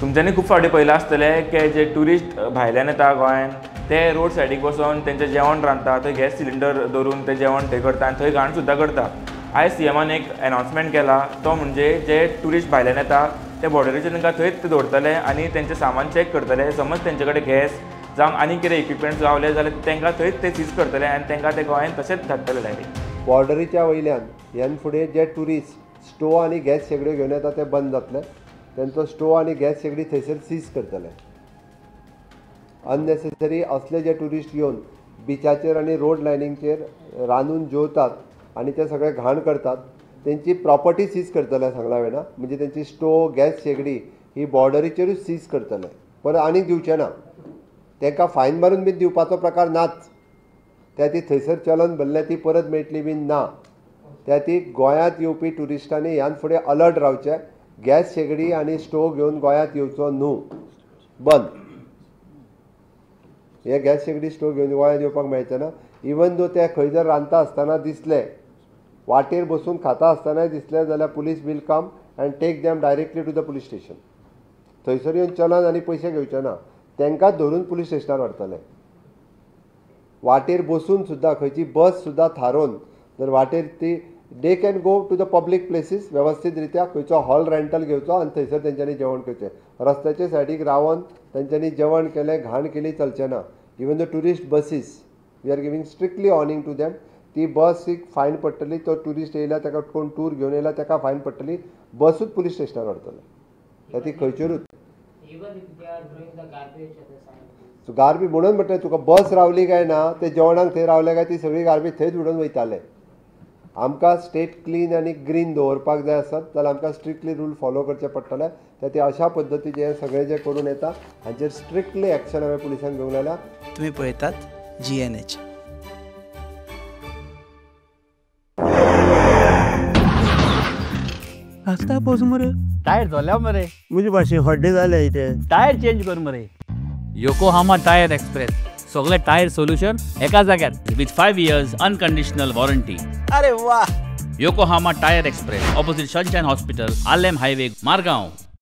तुमच्यांनी खूब फावटी पळयलां आसतलें की जे ट्युरिस्ट भायल्यान येता गोंयान ते रोड सायडीक बसोन तेंचें जेवण रांदता, थंय गॅस सिलिंडर दवरून ते जेवण थंय करता आनी थंय घाण सुद्दां करता. आयज सीएमान एक एनावन्समेंट केला तो म्हणजे जे ट्युरिस्ट भायल्यान येता ते बॉर्डरीचेर तांकां थंयच दवरतले आनी तेंचें सामान चॅक करतले. समज तेंचे कडेन गॅस जावं आनी कितें इक्विपमेंट्स गावले जाल्यार तांकां थंयच ते सीज करतले आनी तांकां ते गोंयान तशेंच धाडटले डायरेक्ट. बॉर्डरीच्या वयल्यान ह्यान फुडें जे ट्युरिस्ट स्टोव आनी गॅस शेगड्यो घेवन येता ते बंद जातले. तेंचो स्टोव आनी गॅस शेगडी थंयसर सीज करतले. अननेसेसरी असले जे ट्युरिस्ट येवन बिचाचेर आनी रोड लायनींगचेर रांदून जेवतात आनी ते सगळे घाण करतात तेंची प्रॉपर्टी सीज करतले सांगला वेना. म्हणजे तेंची स्टोव गॅस शेगडी ही बॉर्डरीचेरूच सीज करतले, परत आनीक दिवचे ना. तांकां फायन मारून बीन दिवपाचो प्रकार नाच. त्या ती थंयसर चलन भरलें ती परत मेळटली बीन ना. त्या ती गोंयांत येवपी ट्युरिस्टांनी ह्यान फुडें अलर्ट रावचें. गॅस शेगडी आनी स्टोव घेवन गोंयांत येवचो न्हू, बंद. हे गॅस शेगडी स्टोव घेवन गोंयांत येवपाक मेळचें ना. इवन दो ते खंय जर रांदता आसतना दिसले, वाटेर बसून खाता आसतनाय दिसले जाल्यार police will come and take them directly to the police station. थंयसर येवन चलन आनी पयशे घेवचे ना, तांकांच धरून पुलीस स्टेशनार व्हरतले. वाटेर बसून सुद्दां खंयची बस सुद्दां थारोवन जर वाटेर ती they can go to the public places वेवस्थीत रित्या खंयचो हॉल रेंटल घेवचो आनी थंयसर तेंच्यांनी जेवण करचें. रस्त्याचे सायडीक रावन तेंच्यांनी जेवण केलें घाण केली चलचें ना. Even the tourist buses we are giving strictly warning to them. ती बसीक फायन पडटली, तो ट्युरिस्ट येयला ताका कोण टूर घेवन येयला ताका फायन पडटली, बसूच पुलीस स्टेशनार व्हरतले. ती खंयचेरूच सो गार्बेज म्हणून म्हणटा तुका बस रावली काय ना ते जेवणाक थंय रावले काय ती सगळी गार्बेज थंयच उडोवन वयताले. आमकां स्टेट क्लीन आनी ग्रीन दवरपाक जाय आसत जाल्यार आमकां स्ट्रिक्टली रूल फॉलो करचे पडटले. त्या ते अशा पद्दतीचे सगळें जें करून येता हांचेर स्ट्रिक्टली एक्शन हांवें पुलिसांक घेवंक लायला. तुमी पळयतात GNH. आसता पोस मरे टायर जाल्या मरे म्हजे भाशेन हड्डे जाले इथे टायर चेंज कर मरे. योकोहामा टायर एक्सप्रेस, सगळे टायर सोल्युशन एका जाग्यार विथ 5 years unconditional warranty. अरे वा. Yokohama tyre express, opposite Sunshine hospital, Arlem highway, Margao.